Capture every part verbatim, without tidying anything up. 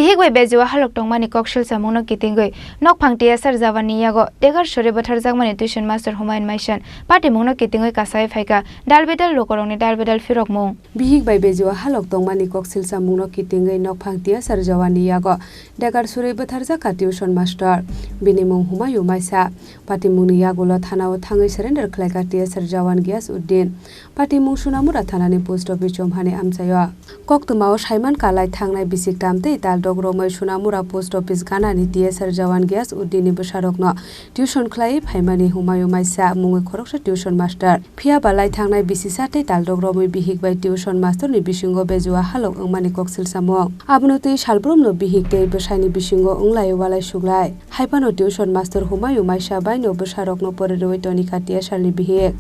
Bihik bai bejua halok tongmani kok silsamungno kitingwi nokphang T S R jawan ni yago degar suri bwtharjakmani tuition master Humayun Maisan patimungno kitingwi kasai phaikha, dalbidal lukurokni dalbidal phirokmung. Bihik bai bejua halok tongmani kok silsamungno kitingwi nokphang T S R jawan ni yago degar suri bwtharjakha tuition master. Bini mung Humayun Maisa. Patimungni yagulo thanao thangwi surrender khlaikha T S R jawan Giyas Uddin. Patimung Sunamura thanani post office chomhani amchaio. Koktwmao saimankha lai thangnai bisik tamtwi taldok romwi Sunamura post office ganani T S R jawan Giyas Uddinni bwsarokno tuition khlaiwi phaimani Humayun Maisa mungwi khoroksa tuition master. Phiya ba lai thangnai bisisa tei taldok romwi bihik bai tuition masterni bisingo bejua halok wngmani kok silsamung. Abono twi salbrumno bihik tei bwsaini bisingo wng lai walai suglai. Hai phano tuition master Humayun Maisa baino bwsarokno porirewi tonikha T S R ni bihik.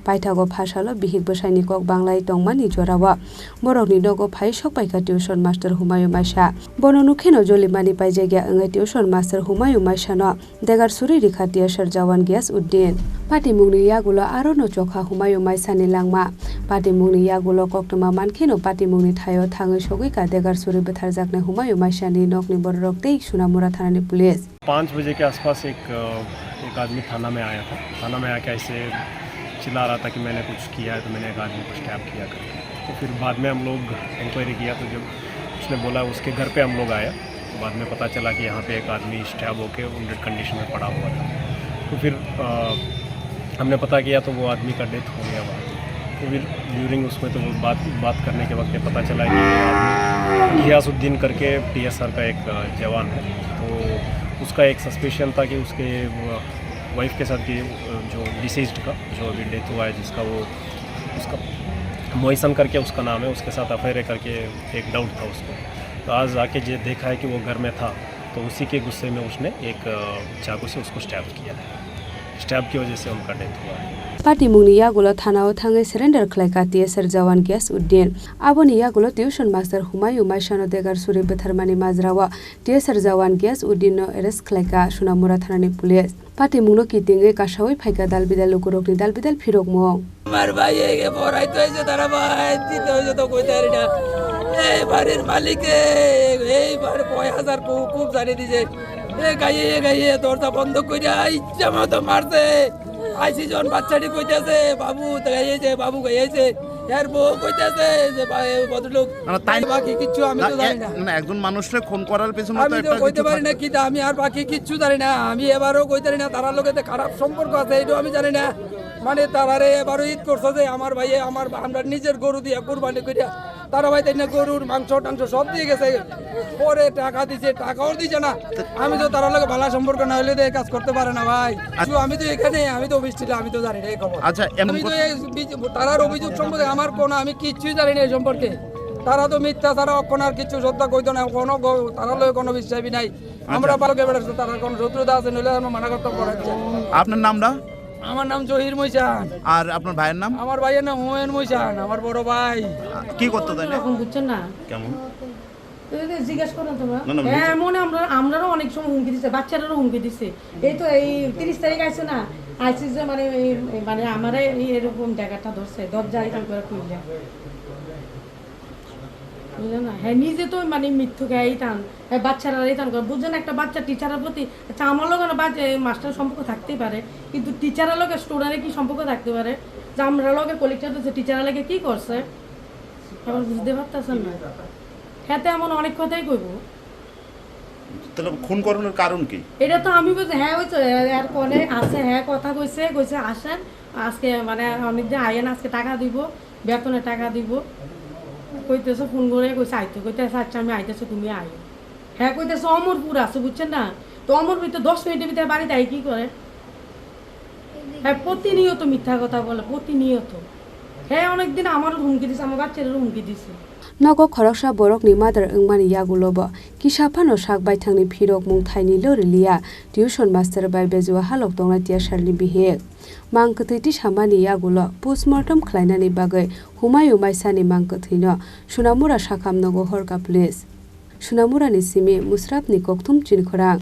Paithago phasalo bihik bwsaini kok banglai tongmani jorao borokni nogo phai sokpaikha tuition master Humayun Maisa. Bono nukheno jolimani paijagya wngwi tuition master Humayun Maisano degar suri rikha T S R jawan Giyas Uddin. Patimungni yagulo arono chokha Humayun Maisani langma. Patimungni yagulo koktwma mankheno patimungni thaio thangwi sogwikha degar suri bwtharjaknai Humayun Maisani nokni bororok tei Sunamura thanani police. पाँच बजे के आसपास एक, अ, एक आदमी थाना में आया था। थाना में आके ऐसे चिल्ला रहा था कि मैंने कुछ किया है, तो मैंने एक आदमी को स्टैब किया करके। तो फिर बाद में हम लोग इंक्वायरी किया, तो जब उसने बोला, उसके घर पे हम लोग आया। बाद में पता चला कि यहाँ पे एक आदमी स्टैब होके वुंडेड कंडीशन में पड़ा हुआ था। तो फिर, अ, हमने पता किया तो वो आदमी का डेथ हो गया वहाँ पे। तो फिर ड्यूरिंग उसमें तो वो बात, बात करने के वक्त ये पता चला कि ये आदमी घियासुद्दीन करके टीएसआर का एक, अ, जवान है। तो उसका एक सस्पिशन था कि उसके, अ, वाइफ के साथ, कि, अ, जो डिसीज्ड का, जो अभी डेथ हुआ है जिसका, वो उसका मोइसन करके उसका नाम है, उसके साथ अफेयर है करके एक डाउट था उसको। तो आज आके जे देखा है कि वो घर में था, तो उसी के गुस्से में उसने एक, अ, चाकू से उसको स्टैब किया है। स्टैब की वजह से उनका डेथ हुआ है। Patimungni yagulo thanao thangwi surrender khlaikha T S R jawan Giyas Uddin. Aboni yagulo tuition master Humayun Maisano degar suri bwtharmani majrao T S R jawan Giyas Uddinno arrest khlaikha Sunamura thanani police. Patimungno kitingwi kasawi phaikha dalbidal lukurokni dalbidal phirokmung. আমার ভাইয়ে পড়াইতে হয়েছে তারা ভাই, দিতে হয়েছে তো কইতে পারি না। এই বাড়ির মালিকে এই বাড়ি কয় হাজার কু-, কূপ জানি দিছে। এ গাইয়ে, এ গাইয়ে দরজা বন্ধ করে ইচ্ছা মতো মারছে। আইসি জন বাচ্চাটি কইতেছে, "বাবু গাইয়েছে, বাবু গাইয়েছে।" এর বউ কইতেছে যে, "ভাই, ভদ্রলোক, না, না, তাই বাকি কিচ্ছু আমি তো না, জানি এ-, না।" না, একজন মানুষরে খুন করার পিছনে তো আমি তো একটা কইতে কিছু পারি না থাকে। কিতা, আমি আর বাকি কিচ্ছু জানি না। আমি এবারও কইতে পারি না, তারার লগে তো খারাপ সম্পর্ক আছে, এইটাও আমি জানি না। মানে, তারারে এবারও ঈদ করছে যে আমার ভাইয়ে, আমার, আমরা নিজের গরু দিয়া কুরবানি করিয়া, তারা ভাই তাই না গরুর মাংস টাংস সব দিয়ে গেছে। পরে টাকা দিছে, টাকাও দিছে না। আমি তো তারার লগে ভালো সম্পর্ক না হইলে তো এই কাজ করতে পারে না ভাই। আচ্ছা। তো আমি তো এখানে, আমি তো অফিস ছিল, আমি তো জানি না এই খবর। আচ্ছা, এমন আমি তো কর- এই বিজ-, তারার অভিযোগ সম্পর্কে আমার কোনো, আমি কিচ্ছুই জানি না এই সম্পর্কে। তারা তো মিথ্যা ছাড়া অক্ষণ আর কিচ্ছু সত্য কইতো না, কোনো গ-, তারার লগে কোনো বিশ্বাসী নাই। আমরা আচ্ছা। বালকে বেড়াচ্ছি, তারার কোনো শত্রুতা আছে, নইলে আমরা মানা করতাম পরে। আপনার নামটা? আমার নাম জহির মৈশান। আর আপনার ভাইয়ের নাম? আমার ভাইয়ের নাম হুমায়ুন মৈশান, আমার বড় ভাই। আ, কি করতো তাই না? এরকম বুঝছেন না? কেমন? তো এই যে জিজ্ঞেস করুন তোমরা। না, না, হ্যাঁ, বুঝছি। এমন আমরা, আমরারও অনেক সময় হুমকি দিছে, বাচ্চারারও হুমকি দিছে। এই তো এই তিরিশ তারিখ আছে না, আইসি যে মানে এই, এই মানে আমারে এই এরকম জায়গাটা ধরছে, দরজা এরকম করে খুললে। বুঝলেন না? হ্যাঁ, নিজে তো মানে মিথ্যুক, হ্যাঁ, এই টান, হ্যাঁ, বাচ্চারা এই টান করে। বুঝলেন, একটা বাচ্চা টিচারের প্রতি, আচ্ছা, আমার লগে না বাচ্চা, এই মাস্টার সম্পর্ক থাকতেই পারে, কিন্তু টিচারের লগে স্টুডেন্টের কি সম্পর্ক থাকতে পারে? যে আমরা লগে কলিগটা তো টিচারের লগে কি করছে? এখন বুঝতে পারতেছেন না। হ্যাঁ, তো এমন অনেক কথাই কইবো। তাহলে খুন করানোর কারণ কি? এটা তো আমি বুঝি, হ্যাঁ, ওই তো এর ফোনে আছে, হ্যাঁ, কথা কইছে, কইছে, "আসেন, আজকে মানে অনেকদিন আইয়েন, আজকে টাকা দিব, বেতনের টাকা দিব।" কইতেছে, ফোন করে কইছে, "আইতে।" কইতেছে, "আচ্ছা, আমি আইতেছি, তুমি আইও।" হ্যাঁ, কইতেছে, "অমরপুর আছে, বুঝছেন না? তো অমরপুর তো দশ মিনিটের ভিতরে বাড়িতে আই কি করে?" হ্যাঁ, প্রতিনিয়ত মিথ্যা কথা বলে, প্রতিনিয়ত। হ্যাঁ, অনেকদিন আমারও হুমকি দিছে, আমার বাচ্চাদেরও হুমকি দিছে। Nogo khoroksa borokni mother wngmani yagulobo kisa phano sak baithangni phirok mungthaini lori liya, tuition master bai bejua halok tongnai tiyasarni bihik. Mang kwthwi tisamani yagulo postmortem khlainani bagwi Humayun Maisani mang kwthwino Sunamura sakham nogo horkha police. Sunamurani simi Musrapni kokthum chini khorang.